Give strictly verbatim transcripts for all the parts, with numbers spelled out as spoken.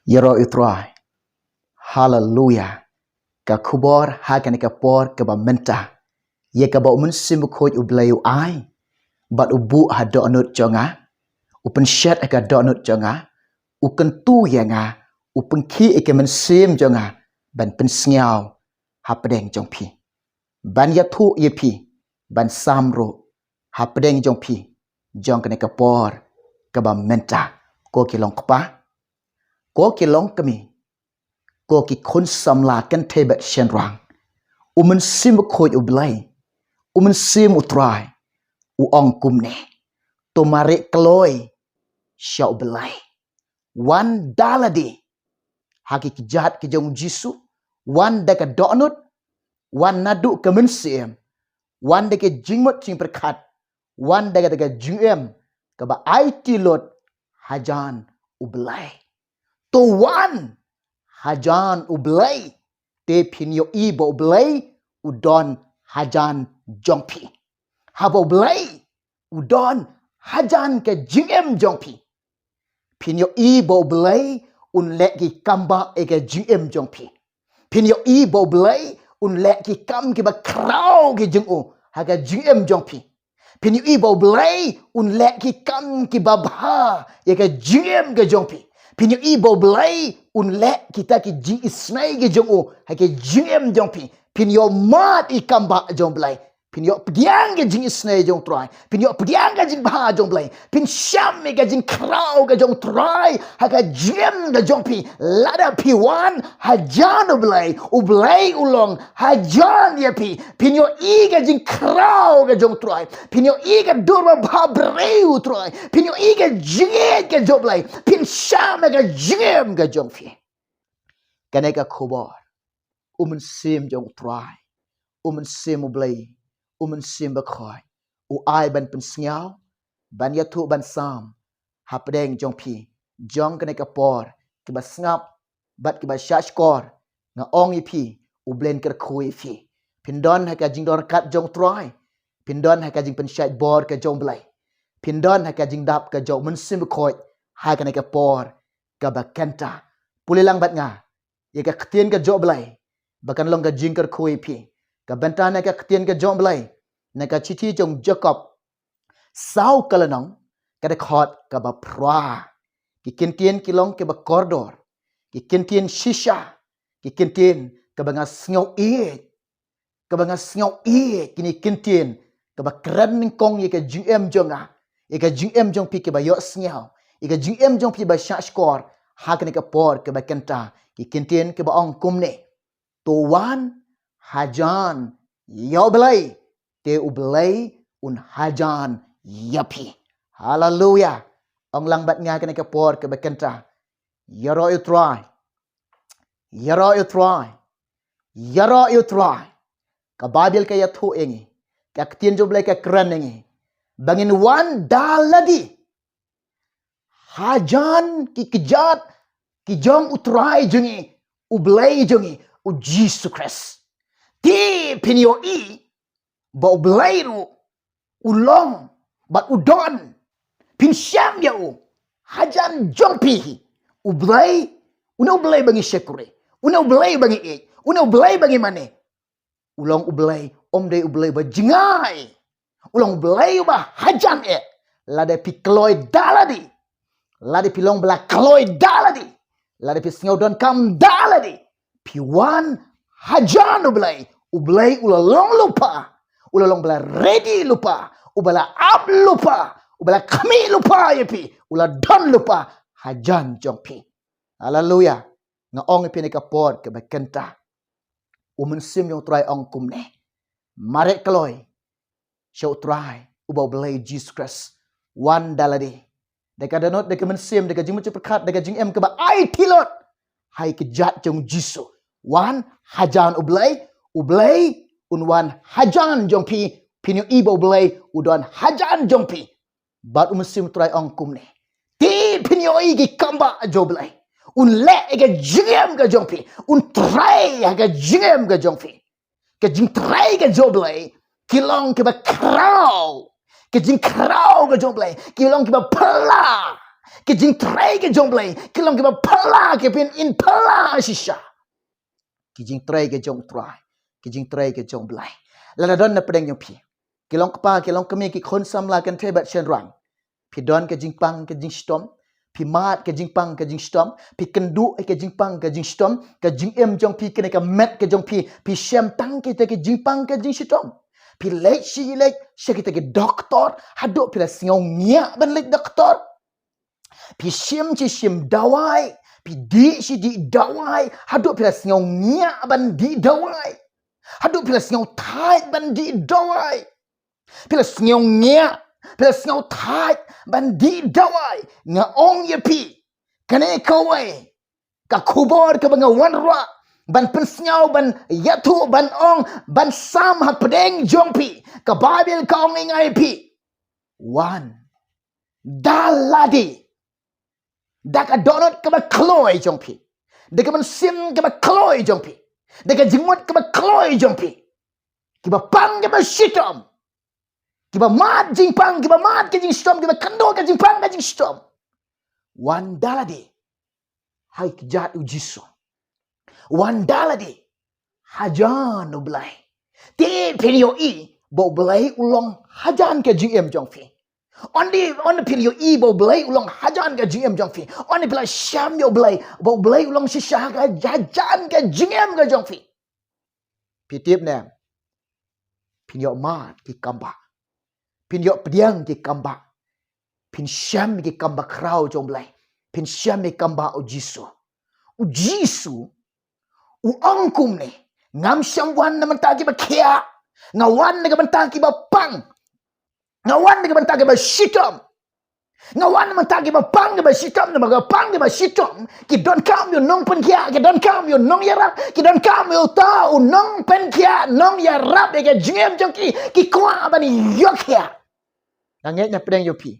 Ïaroh ïa u Trai. Haleluya. Ka khubor ha kane ka por kaba mynta, ïa kaba u Mynsiem Bakhuid u Blei u ai bad u buh ha dohnud jong nga, u pynshet ha ka dohnud jong nga, u kyntu ïa nga, u pynkhiah ïa ka mynsiem jong nga ban pynsngew hapdeng jong phi, ban ïathuh ïa phi, ban sam ruh hapdeng jong phi, jong kane ka por kaba mynta. Ko ki long kpa, ko ki long kmie, ko ki khun samla kynthei bad shynrang, u Mynsiem Bakhuid u Blei, u Mynsiem u Trai u ong kumne: To mareh kloi sha u Blei. Wan da lade ha ki kjat ki jong u Jisu, wan da ka dohnud, wan naduh ka mynsiem, wan da ka jingmut jingpyrkhat, wan da ka, da ka jingim kaba aiti lut hajan u Blei. To wan hajan u Blei, te phin ïohi ba u Blei u don hajan jong phi. Haba u Blei u don hajan ka jingim jong phi, phin ïohi ba u Blei un leh ki kam ba ha ka jingim jong phi. Phin ïohi ba u Blei un leh ki kam kiba khraw ki jong u ha ka jingim jong phi. Phin ïohi ba u Blei un leh ki kam kiba bha ïa ka jingim ka jong phi. Phin ïohi ba u Blei un leh kita ki jingisynei ki jong u ha ka jingim jong phi. Phin ïoh mad ïa ki kam ba jong u Blei. Phin ïoh pdiang ka jingisynei jong u Trai. Phin ïoh pdiang ka jingbha jong u Blei. Phin sham ïa ka jingkhraw ka jong u Trai ha ka jingim ka jong phi. Lada phi wan hajan u Blei, u Blei u long hajan ïa phi. Phin ïohi ka jingkhraw ka jong u Trai. Phin ïohi ka dur babha briew u Trai. Phin ïohi ka jingïeit ka jong u Blei. Phin sham ïa ka jingim ka jong phi. Kane ka khubor u Mynsiem jong u Trai, u Mynsiem u Blei, u Mynsiem Bakhuid u ai ban pynsngew, ban ïathuh, ban sam hapdeng jong phi, jong kane ka por. Kiba sngap bad kiba shahshkor, nga ong ïa phi, u Blei un kyrkhu ïa phi. Phin don ha ka jingdon ryngkat jong u Trai. Phin don ha ka jingpynshait bor ka jong u Blei. Phin don ha ka jingdap ka jong u Mynsiem Bakhuid ha kane ka por kaba kynta. Pule lang bad nga ïa ka ktien ka jong u Blei ba kan long ka jingkyrkhu ïa phi. Ka bynta na ka ktien ka jong u Blei na ka shithi jong u Jakob saw ka lynnong, ka dkhot kaba phra. Ki ktien ki long kiba kordor, ki ktien shisha, ki ktien kaba nga sngew ïeit, kaba nga sngew ïeit, kine ki ktien kaba kren nyngkong ïa ka jingim jong nga, ïa ka jingim jong phi kiba ïohsngew, ïa ka jingim jong phi ba shahshkor ha kane ka por kaba kynta. Ki ktien kiba ong kumne: To wan hajan ïa u Blei, te u Blei un hajan ïa phi. Haleluya. Ong lang bad nga kane ka por kaba kynta: Ïaroh ïa u Trai. Ïaroh ïa u Trai. Ïaroh ïa u Trai. Ka Baibl ka ïathuh ïa ngi, ka ktien jong u Blei ka kren ïa ngi ba ngin wan da lade hajan ki kjat ki jong u Trai jong ngi, u Blei jong ngi, u Jisu Khrist. Te phin ïohi ba u Blei ruh u long bad u don. Phin sham ïa u hajan jong phi hi. U Blei, une u Blei ba ngi shakri, une u Blei ba ngi ïeit, une u Blei ba ngi mane, u long u Blei, um dei u Blei ba jngai. U long u Blei uba hajan eh. Lada phi kloi da lade, lada phi long ba la kloi da lade, lada phi sngew donkam da lade, phi wan hajan u Blei. U Blei u la long lypa, u la long ba la ready lypa, uba la ap lypa, uba la khmih lypa ïa phi, u la don lypa hajan jong phi. Haleluya. Nga ong ïa phi kane ka por kaba kynta, u Mynsiem jong u Trai ong kumne: Mareh kloi sha u Trai uba u Blei Jisu Khrist. Wan da lade da ka dohnud, da ka mynsiem, da ka jingmut jingpyrkhat, da ka jingim kaba aiti lut ha ki kjat jong u Jisu. Wan hajan u Blei, u Blei un wan hajan jong phi. Phin ïohi ba u Blei u don hajan jong phi. Bad u Mynsiem u Trai ong kumne: Te phin ïohi ki kam ba jong u Blei. Un leh ïa ka jingim ka jong phi, un trei ha ka jingim ka jong phi. Ka jingtrei ka jong u Blei ki long kiba khraw. Ka jingkhraw ka jong u Blei ki long kiba phylla. Ki jingtrei ki jong Blei ki long kiba phylla, ki pynïn phylla shisha. Ki jingtrei ki jong Trai, ki jingtrei ki jong Blei. Lada don na pdeng jong phi, ki long kpa, ki long kmie, ki khun samla, kynthei bad shynrang, phi don ka jingpang ka jingshitom, phi mad ka jingpang ka jingshitom, phi kynduh ka jingpang ka jingshitom, ka jingim jong phi, kane ka met ka jong phi, phi shem tang kita ki jingpang ka jingshitom. Phi leit shi leit sha kita ki doktor, haduh phi la sngew ngiah ban leit doktor. Phi shim shi shim dawai, phi dih shi dih dawai, haduh phi la sngew ngiah ban dih dawai. Haduh phi la sngew thait ban dih dawai. Phi la sngew ngiah, phi la sngew thait ban dih dawai. Nga ong ïa phi, kane kawei ka khubor kaba nga wanrah ban pynsngew, ban ïathuh, ban ong, ban sam hapdeng jong phi. Ka Baibl ka ong ïa nga ïa phi, wan da lade, da ka dohnud kaba kloi jong phi, da ka mynsiem kaba kloi jong phi, da ka jingmut kaba kloi jong phi. Kiba pang kiba shitom, kiba mad jingpang, kiba mad ka jingshitom, kiba kynduh ka jingpang ka jingshitom, wan da lade ha ki kjat U Jisu. Wan da lade hajan U Blei. Te phin ïohi ba U Blei u long hajan ka jingim jong phi. Ynda, ynda phin ïohi ba U Blei u long hajan ka jingim jong phi, ynda phi la shem ïa U Blei ba U Blei u long shisha ka hajan ka jingim ka jong phi, phi tip ne em, phin ïoh mad ki kam bah, phin ïoh pdiang ki kam bah, phin shem ki kam bakhraw jong U Blei, phin shem ki kam bah U Jisu. U Jisu u ong kumne, ngam shym wan na ka bynta kiba khiah, nga wan na ka bynta kiba pang, nga wan na ka bynta kiba shitom. Nga wan na ka bynta kiba pang kiba shitom, namar kiba pang kiba shitom ki donkam ïa u nongpynkhiah, ki donkam ïa u nongïarap, ki donkam ïa uta u nongpynkhiah, nongïarap ïa ka jingim jong ki. Ki kwah ban ïoh khiah. Nga ngeit na pdeng jong phi,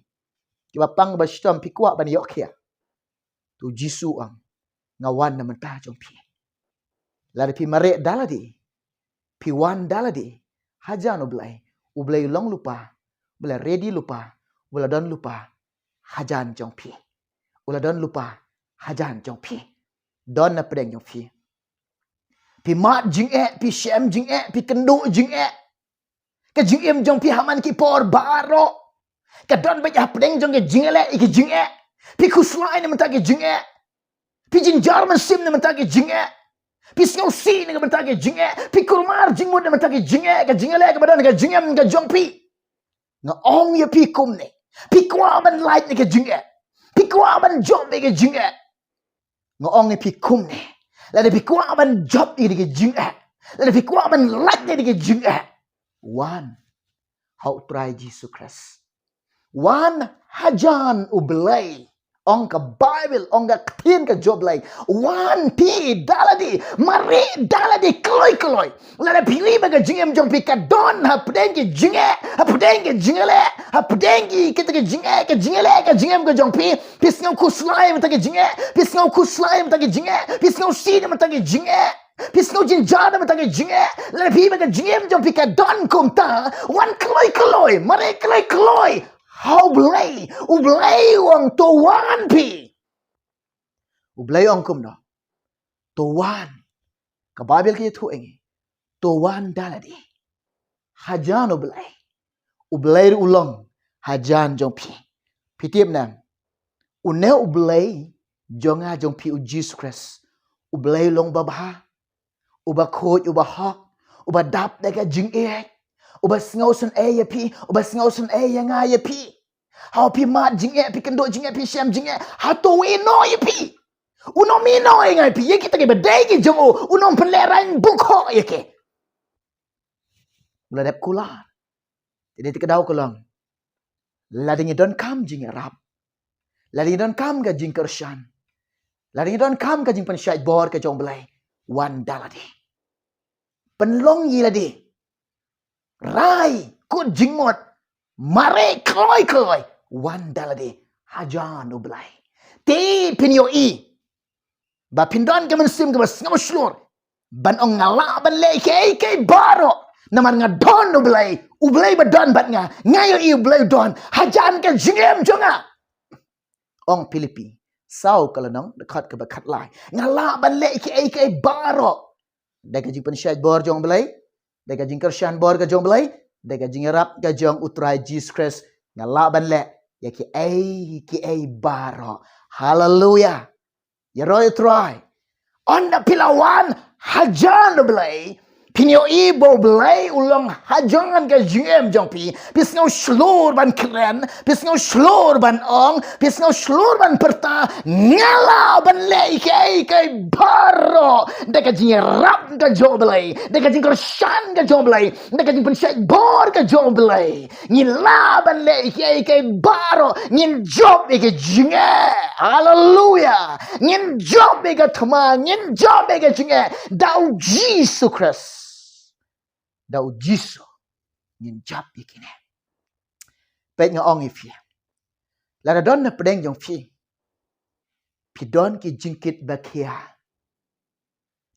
kiba pang kiba shitom, phi kwah ban ïoh khiah. To U Jisu u ong, nga wan na ka bynta jong phi. Lada phi mareh da lade, phi wan da lade hajan U Blei, U Blei u long lypa, U Blei ready lypa, U Blei don lypa hajan jong phi. U Blei don lypa hajan jong phi. Don na pdeng jong phi. Phi mad jingeh, phi shem jingeh, phi kynduh jingeh. Ka jingim jong phi ha man ki por baroh ka don beit hapdeng jong ka jingeh, ki jingeh. Phi khuslai na ka bynta ki jingeh. Phi jynjar mynsiem na ka bynta ki jingeh. Phi sngewsih na ka bynta ki jingeh. Phi kulmar jingmut na ka bynta ki jingeh. Ka jingeh kaba don ha ka jingim ka jong phi. Nga ong ïa phi kumne, phi kwah ban lait na ka jingeh, phi kwah ban jop na ka jingeh. Nga ong ïa phi kumne, lada phi kwah ban jop na ka jingeh, lada phi kwah ban lait na ka jingeh, wan ha U Trai Jisu Khrist. Wan hajan U Blei. Ong ka Baibl, ong ka ktien ka jong U Blei, wan phi da lade, mareh da lade kloi kloi. Lada phi ïohi ba ka jingim jong phi ka don hapdeng ki jingeh, hapdeng ki jingeh, hapdeng ki, kita ki jingeh, ka jingeh, ka jingim ka jong phi, phi sngew khuslai na ka bynta ki jingeh, phi sngew khuslai na ka bynta ki jingeh, phi sngewsih na ka bynta ki jingeh, phi sngew jynjar na ka bynta ki jingeh. Lada phi ïohi ba ka jingim jong phi ka don kumta, wan kloi kloi, mareh kloi kloi ha U Blei. U Blei u ong to wan phi. U Blei u ong kumno? To wan. Ka Baibl ka ïathuh ïa ngi, to wan da lade hajan U Blei. U Blei ruh u long hajan jong phi. Phi tip ne em, une U Blei jong nga jong phi U Jisu Khrist, U Blei u long babha, uba khuid, uba hok, uba dap da ka jingïeit, uba sngewsynei ïa phi, uba sngewsynei ïa nga ïa phi. Haba phi mad jingeh, phi kynduh jingeh, phi shem jingeh, hato u ïehnoh ïa phi? Un ym ïehnoh ïa nga ïa phi, ïa kita kiba dei ki jong u, un ym pynlehraiñ bukhoh ïa ki. U la dep kular. Te dei te ka daw ka long, lada ngi donkam jingïarap, lada ngi donkam ka jingkyrshan, lada ngi donkam ka jingpynshait bor ka jong U Blei, wan da lade. Pynlong ïa lade, rai, kut jingmut, mareh kloi kloi, wan da lade hajan U Blei. Te phin ïohi ba phin don ka mynsiem kaba sngewsih shlur ban ong nga lah ban leh kiei kiei baroh namar nga don U Blei, U Blei ba don bad nga. Nga ïohi U Blei u don hajan ka jingim jong nga. Ong Philippi saw ka lynnong, dkhot kaba khatlai. Nga lah ban leh ïa kiei kiei baroh da ka jingpynshait bor jong U Blei, da ka jingkyrshan bor ka jong U Blei, da ka jingïarap ka jong U Trai Jisu Khrist. Nga lah ban leh ïa kiei kiei baroh. Haleluya. Ïaroh ïa U Trai. Ynda phi la wan hajan U Blei, phin ïohi ba U Blei u long hajan ka jingim jong phi. Phi sngew shlur ban kren, phi sngew shlur ban ong, phi sngew shlur ban pyrta. Nga lah ban leh ïa kiei kiei baroh da ka jingïarap ka jong U Blei, da ka jingkyrshan ka jong U Blei, da ka jingpynshait bor ka jong U Blei. Ngin lah ban leh ïa kiei kiei baroh. Ngin jop ïa ka jingeh. Haleluya. Ngin jop ïa ka thma, ngin jop ïa ka jingeh da U Jisu Khrist. Da U Jisu ngin jop ïa kine. Peit, nga ong ïa phi, lada don na pdeng jong phi, phi don ki jingkit ba khia,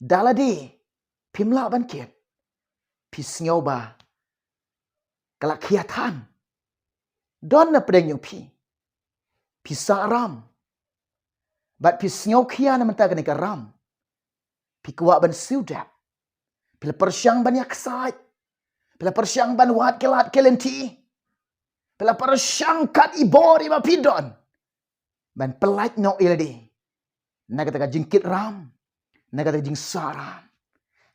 da lade phim lah ban kit, phi sngew ba ka la khia than. Don na pdeng jong phi, phi sah ram, bad phi sngew khia na mynta kane ka ram. Phi kwah ban siew dep. Phi la pyrshang ban ïaksaid. Phi la pyrshang ban wad ki lad ki lynti. Phi la pyrshang kat i bor iba phi don ban pyllait noh ïa lade na kata ka jingkit ram, na kata ka jingsah ram.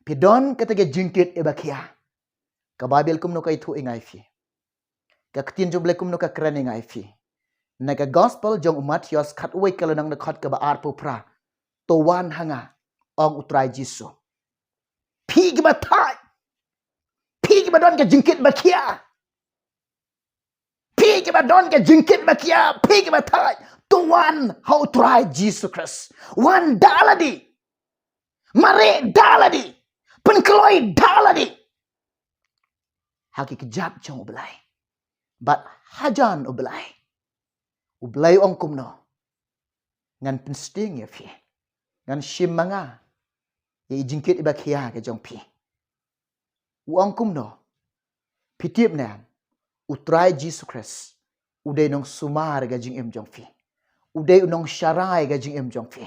Phi don kata ka jingkit iba khia. Ka Baibl kumno ka ïathuh ïa nga ïa phi? Ka ktien jong U Blei kumno ka kren ïa nga ïa phi? Na ka Gospel jong u Mathaios khatwei ka lynnong, dkhot kaba arphew phra. To wan ha nga, ong U Trai Jisu. Phi kiba thait, phi kiba don ka jingkit ba khia, phi kiba don ka jingkit ba khia, phi kiba thait, to wan ha U Trai Jisu Khrist. Wan da lade. Mareh da lade. Pynkloi da lade ha ki kjat jong U Blei. Bad hajan U Blei, U Blei u ong kumno? Ngan pynsting ïa phi. Ngan shim ma nga ïa i jingkit iba khia ka jong phi. U ong kumno? Phi tip ne em, U Trai Jisu Khrist u dei nongsumar ka jingim jong phi. U dei u nongsharai ka jingim jong phi.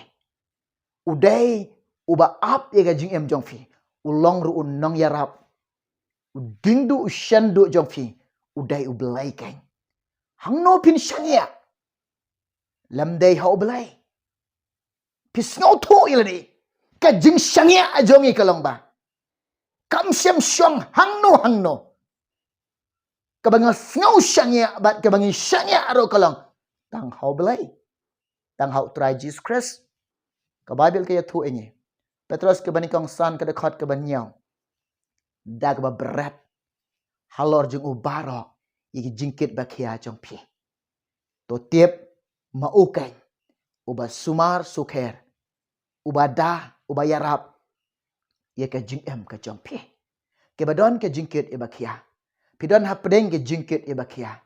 U dei uba ap ïa ka jingim jong phi. U long ruh u nongïarap. U diengduh u shynduh jong phi u dei U Blei keiñ. Hangno phin shaniah? Lymdei ha U Blei. Phi sngewthuh ïa lade, ka jingshaniah jong ngi ka long ba, kam shym shong hangno hangno. Kaba nga sngew shaniah bad kaba ngi shaniah ruh ka long tang ha U Blei, tang ha U Trai Jisu Khrist. Ka Baibl ka ïathuh ïa ngi, Petros kaba nyngkong san, ka dkhot kaba hynñiew, da kaba bret halor jong u baroh ïa ki jingkit ba khia jong phi. To tip ma u keiñ uba sumar sukher, uba da, uba ïarap ïa ka jingim ka jong phi. Kiba don ka jingkit iba khia, phi don hapdeng ka jingkit iba khia,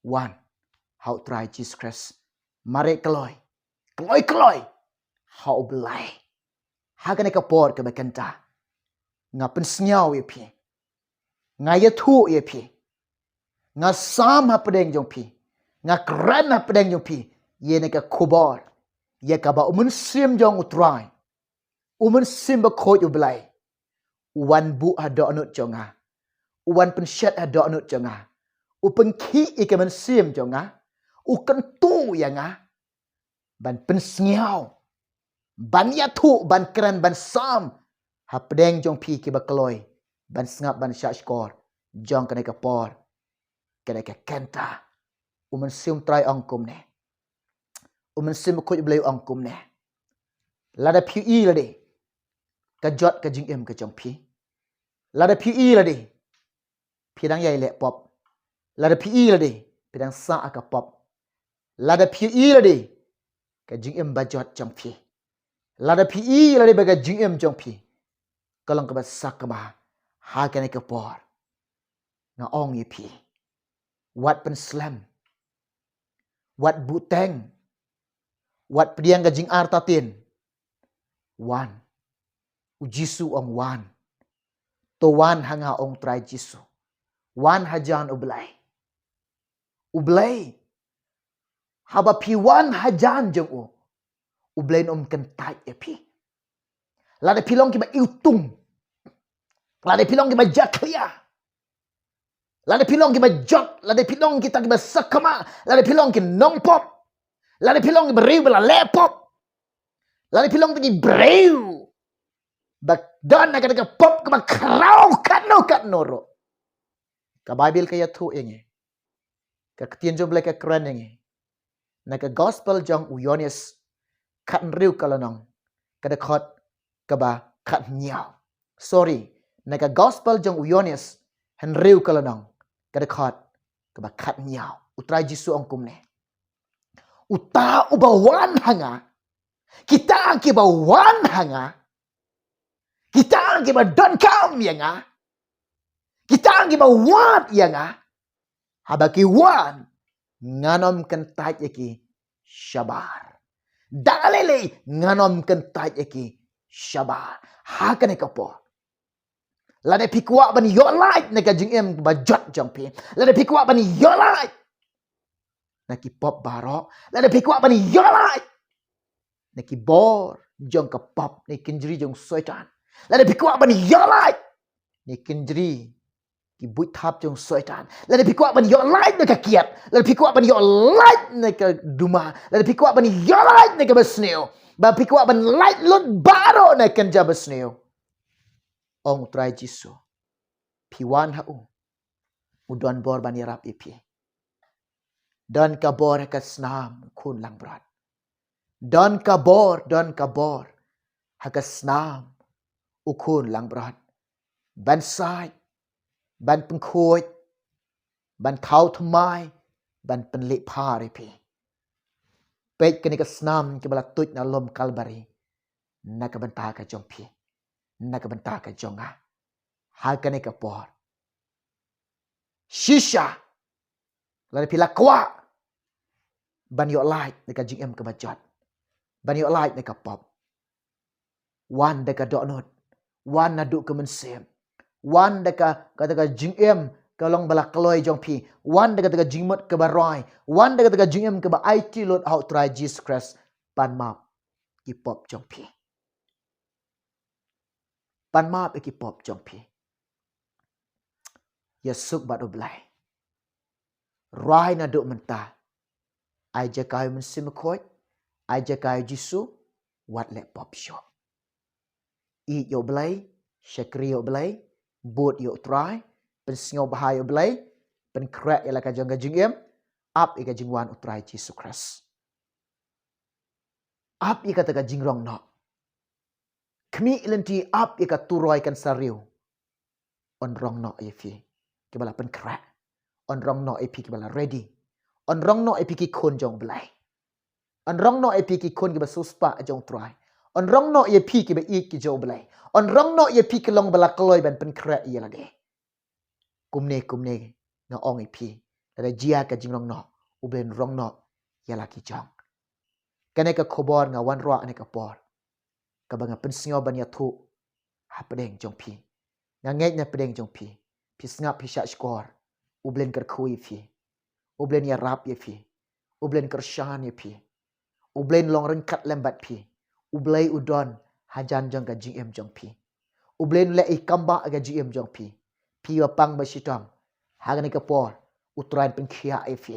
wan ha U Trai Jisu Khrist. Mareh kloi, kloi kloi ha U Blei. Ha kane ka por kaba kynta, nga pynsngew ïa phi, nga ïathuh ïa phi, nga sam hapdeng jong phi, nga kren hapdeng jong phi ïa kane ka khubor, ïa kaba U Mynsiem jong U Trai, U Mynsiem Bakhuid U Blei, u wan buh ha dohnud jong nga, u wan pynshet ha dohnud jong nga, u pynkhih ïa ka mynsiem jong nga, u kyntu ïa nga ban pynsngew, ban ïathuh, ban kren, ban sam hapdeng jong phi kiba kloi ban sngap, ban shahshkor jong kane ka por, kane ka kynta. U Mynsiem Trai ong kumne, U Mynsiem Bakhuid U Blei ong kumne, lada phi ïohi lade, ka jot ka jingim ka jong phi. Lada phi ïohi lade, phi dang ïai leh pop. Lada phi ïohi lade, phi dang sah ha ka pop. Lada phi ïohi lade, ka jingim ba jot jong phi, lada phi ïohi lade ba ka jingim jong phi ka long kaba sakma, ha kane ka por, nga ong ïa phi, wat pynslem, wat buhteng, wat pdiang ka jingartatien. Wan. U Jisu u ong wan. To wan ha nga, ong Trai Jisu. Wan hajan U Blei. U Blei Haba phi wan hajan jong u, U Blei um kyntait ïa phi. Lada phi long kiba iwtung, lada phi long kiba jakhlia, lada phi long kiba jot, lada phi long kita kiba sakma, lada phi long ki nongpop, lada phi long ki briew ba la leh pop, lada phi long ki briew ba don na kata ka pop kaba khraw katno katno ruh. Ka Baibl ka ïathuh ïa ngi, ka ktien jong U Blei ka kren ïa ngi na ka gospel jong u Ïoannis khathynriew ka lynnong, ka dkhot kaba khathynñiew. Sorry, na ka gospel jong u Ïoannis hynriew ka lynnong, ka dkhot kaba khathynñiew. U Trai Jisu ong kumne: Uta uba wan ha nga, kita kiba wan ha nga, kita kiba donkam ïa nga, kita kiba wad ïa nga, haba ki wan, ngan ym kyntait ïa ki shabar. Da lei lei ngan ym kyntait ïa ki shabar. Ha kane ka por, lada phi kwah ban ïoh lait na ka jingim ba jot jong phi, lada phi kwah ban ïoh lait na ki pop baroh, lada phi kwah ban ïoh lait na ki bor jong ka pop, na ki kynjri jong Soitan, lada phi kwah ban ïoh lait na ki kynjri, ki buit thap jong Soitan, lada phi kwah ban ïoh lait na ka kiad, lada phi kwah ban ïoh lait na ka duma, lada phi kwah ban ïoh lait na kaba sniew, ba phi kwah ban lait lut baroh na ka kynja ba sniew, ong U Trai Jisu, phi wan ha u, u don bor ban ïarap ïa phi. Don ka bor ha ka snam, khun langbrot. Don ka bor, don ka bor ha ka snam, u khun langbrot, ban sait, ban pynkhuid, ban thaw thymmai, ban pynleit phar ïa phi. Peit kane ka snam kaba la tuid na lum Kalbari, na ka bynta ka jong phi, na ka bynta ka jong nga. Ha kane ka por, shisha, lada phi la kwah ban ïoh lait na ka jingim kaba jot, ban ïoh lait na ka pop, wan da ka dohnud, wan naduh ka mynsiem, wan da ka, kata ka jingim ka long ba la kloi jong phi, wan da kata ka jingmut kaba roi, wan da kata ka jingim kaba aiti lut ha U Trai Jisu Khrist, pan map ki pop jong phi. Pan map ïa ki pop jong phi. Ïasuk bad U Blei. Rwai naduh mynta. Ai jaka ïa U Mynsiem Bakhuid, ai jaka ïa U Jisu, wat leh pop shuh. Ïeit ïa U Blei, shakri ïa U Blei, bud ïa U Trai, pynsngewbha ïa U Blei, pynkhreh ïa la ka jong ka jingim, ap ïa ka jingwan U Trai Jisu Khrist. Ap ïa kata ka jingrong noh. Khmih lynti, ap ïa ka turoi kan sa riew. Un rong noh ïa phi kiba la pynkhreh. Un rong noh ïa phi kiba la ready. Un rong noh ïa phi ki khun jong U Blei. Un rong noh ïa phi ki khun kiba siewspah jong U Trai. Un rong noh ïa phi kiba ïeit ki jong U Blei. Un rong noh ïa phi ki long ba la kloi ban pynkhreh ïa lade. Kumne, kumne nga ong ïa phi, lada jia ka jingrong noh, U Blei un rong noh ïa la ki jong. Kane ka khubor nga wanrah ha kane ka por, kaba nga pynsngew ban ïathuh hapdeng jong phi. Nga ngeit na pdeng jong phi, phi sngap, phi shahshkor. U Blei un kyrkhu ïa phi. U Blei un ïarap ïa phi. U Blei un kyrshan ïa phi. U Blei un long ryngkat lem bad phi. U Blei u don hajan jong ka jingim jong phi. U Blei un leh ïa ka kam ba ha ka jingim jong phi. Phi ba pang ba shitom, ha kane ka por U Trai un pynkhiah ïa phi.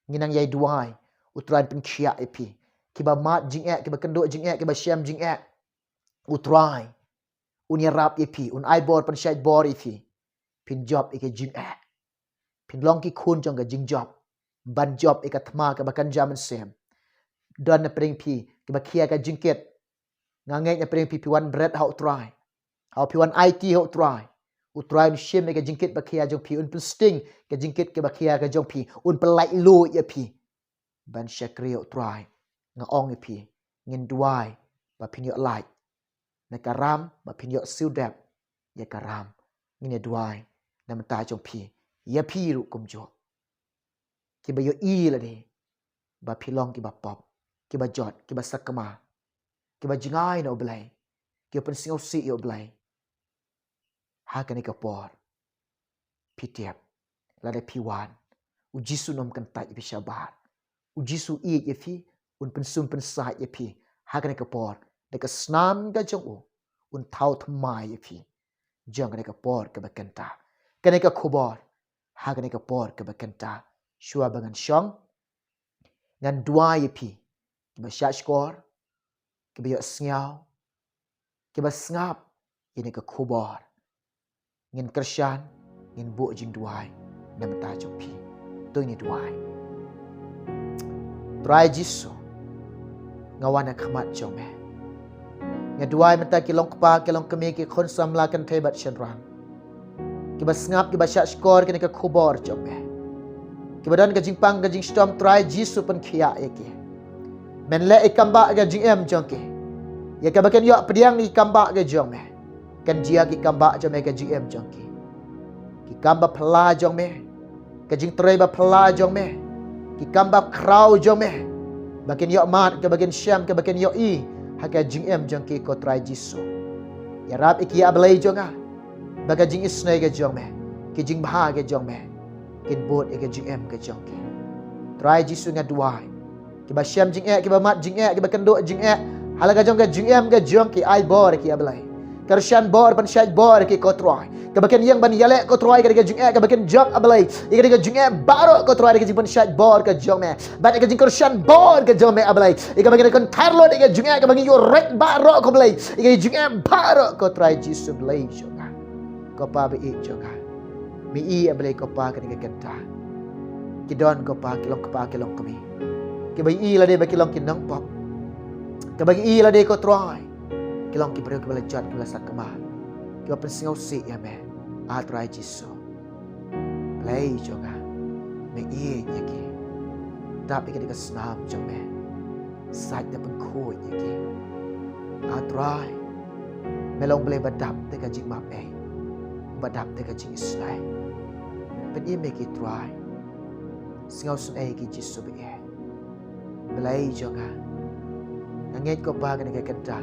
Ngin nang ïai duwai, U Trai un pynkhiah ïa phi. Kiba mad jingeh, kiba kynduh jingeh, kiba shem jingeh, U Trai un ïarap ïa phi, un ai bor, pynshait bor ïa phi. Phin jop ïa ka jingeh. Phin long ki khun jong ka jingjop. Ban jop ïa ka thma kaba kynja mynsiem. Don na pdeng phi kiba khia ka jingkit. Nga ngeit na pdeng phi, phi wan bret ha U Trai. Haba phi wan aiti ha U Trai, U Trai un shim ïa ka jingkit ba khia jong phi, un pynsting ka jingkit kaba khia ka jong phi, un pynlait luid ïa phi. Ban shakri ïa U Trai, nga ong ïa phi, ngin duwai ba phin ïoh lait na ka ram, ba phin ïoh siew dep ïa ka ram. Ngin ïa duwai na bynta jong phi, ïa phi ruh kumjuh. Kiba ïohi lade ba phi long kiba pop, kiba jot, kiba sakma, kiba jngai na U Blei, kiba pynsngewsih ïa U Blei. Ha kane ka por, phi tip, lada phi wan, U Jisu un ym kyntait ïa phi shabar. U Jisu ïeit ïa phi, un pynsum pynsaid ïa phi ha kane ka por. Da ka snam ka jong u, un thaw thymmai ïa phi jong kane ka por kaba kynta. Kane ka khubor ha kane ka por kaba kynta. Shuwa ba ngan shong, ngan duwai ïa phi kiba shahshkor, kiba ïohsngew, kiba sngap ïa kane ka khubor. Ngin kyrshan, ngin buh jingduwai na bynta jong phi. To ngin duwai. Trai Jisu, nga wan ha khmat jong me. Nga duwai mynta ki long kpa, ki long kmie, ki khun samla kynthei bad shynrang, kiba sngap, kiba shahshkor kane ka khubor jong me, kiba don ka jingpang ka jingshitom, Trai Jisu pynkhiah ïa ki. Men leh ïa ki kam bah ka jingim jong ki. Ïa kaba kin ïoh pdiang ïa ki kam bah ka jong me. Kan jia ki kam bah jong me ka jingim jong ki. Ki kam ba phylla jong me, ka jingtrei ba phylla jong me, ki kam ba khraw jong me, ba kin ïoh mad, kaba kin shem, kaba kin ïohi ha ka jingim jong ki, ko Trai Jisu. Ïarap ïa ki, A Blei jong nga, ba ka jingisynei ka jong me, ki jingbha ka jong me, kin bud ïa ka jingim ka jong ki. Trai Jisu, nga duwai, kiba shem jingeh, kiba mad jingeh, kiba kynduh jingeh ha la ka jong ka jingim ka jong ki, ai bor ïa ki, A Blei. Kyrshan bor, pynshait bor ïa ki, ko Trai. Kaba kin ïeng ban ïaleh, ko Trai, ïa ka jingeh kaba kin jop, A Blei, ïa ka jingeh baroh, ko Trai, ïa ka jingpynshait bor ka jong me. Bad ïa ka jingkyrshan bor ka jong me, A Blei, ïa kaba kin kynthar lut ïa ka jingeh kaba ngi ïoh rek baroh, ko Blei, ïa ka jingeh baroh, ko Trai Jisu, Blei jong nga, ko Pa ba ïeit jong nga. Me i, A Blei, ko Pa, kane ka kynta. Ki don, ko Pa, ki long kpa, ki long kmie, kiba i lade ba ki long ki nongpop, kiba i lade, ko Trai, ki long ki briew kiba la jot, kiba la sakma, kiba pynsngewsih ïa me, A Trai Jisu, Blei jong nga. Me ïeit ïa ki. Dap ïa ki da ka snam jong me. Said da pynkhuid ïa ki, A Trai. Me long Blei ba dap da ka jingmap ei, ba dap da ka jingisynei. Pynim ïa ki, Trai. Sngewsynei ïa ki, Jisu ba ïeit. Blei jong nga, nga ngeit, ko Pa, kane ka kynta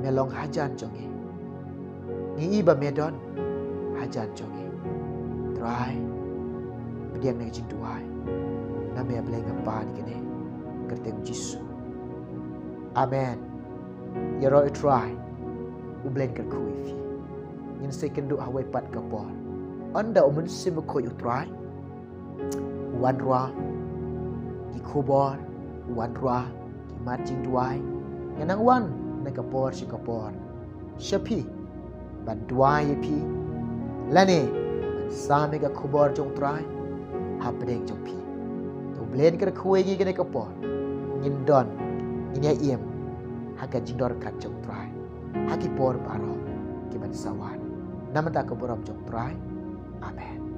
me long hajan jong ngi. Ngi i ba me don hajan jong ngi. Trai, pdiang na ka jingduwai na me, Blei, nga pan ïa kane ha ka kyrteng Jisu. Amen. Ïaroh, Trai, U Blei un kyrkhu ïa phi. Ngin sa ïakynduh ha kawei pat ka por. Ynda U Mynsiem Bakhuid U Trai u wanrah ki khubor, u wanrah ki mat jingduwai, ngan nang wan na ka por sha ka por sha phi ban duwai ïa phi, lane ban sam ïa ka khubor jong U Trai hapdeng jong phi. To U Blei un kyrkhu ïa ngi ha kane ka por. Ngin don, ngin ïa im ha ka jingdonkam jong U Trai ha ki por baroh ki ban sa wan. Namar ka burom jong U Trai. Amen.